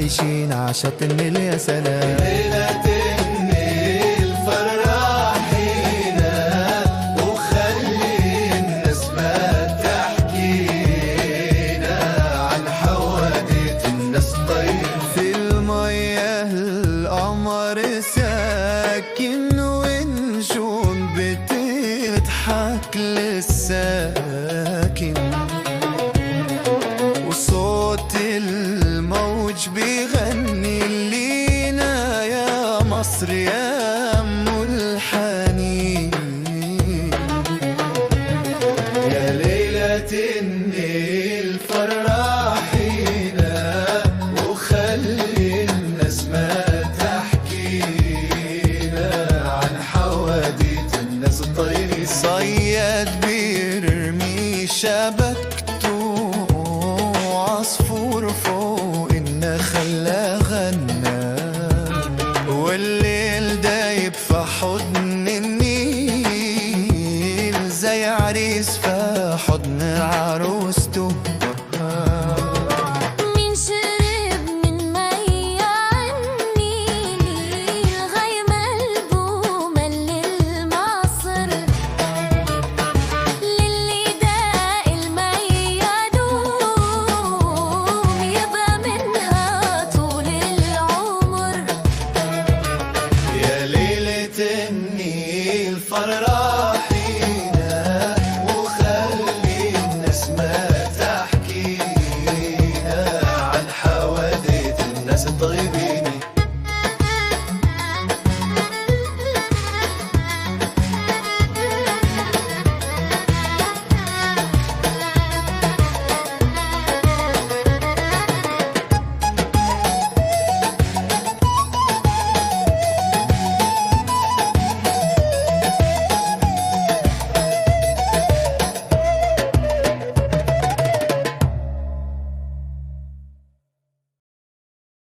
عايشين عشط النيل يا سلام. ليلة النيل فرحينا وخلي الناس ما تحكينا عن حواديت الناس طيب. في المية القمر ساكن ونجوم بتضحك للساكن، وصوت الموج بيغني لينا يا مصر يا أم الحنين. يا ليلة النيل فرحينا وخلي الناس ما تحكينا عن حواديت الناس الطيبين. صياد بيرمي شبكته، عصفور فوق النخلة غنى، والليل دايب في حضن النيل زي عريس في حضن عروسته. مين شرب من مية النيل الغيمة البومة للمصر، للي داق المية دوم يبقى منها طول العمر. يا ليلة النيل فرحينا.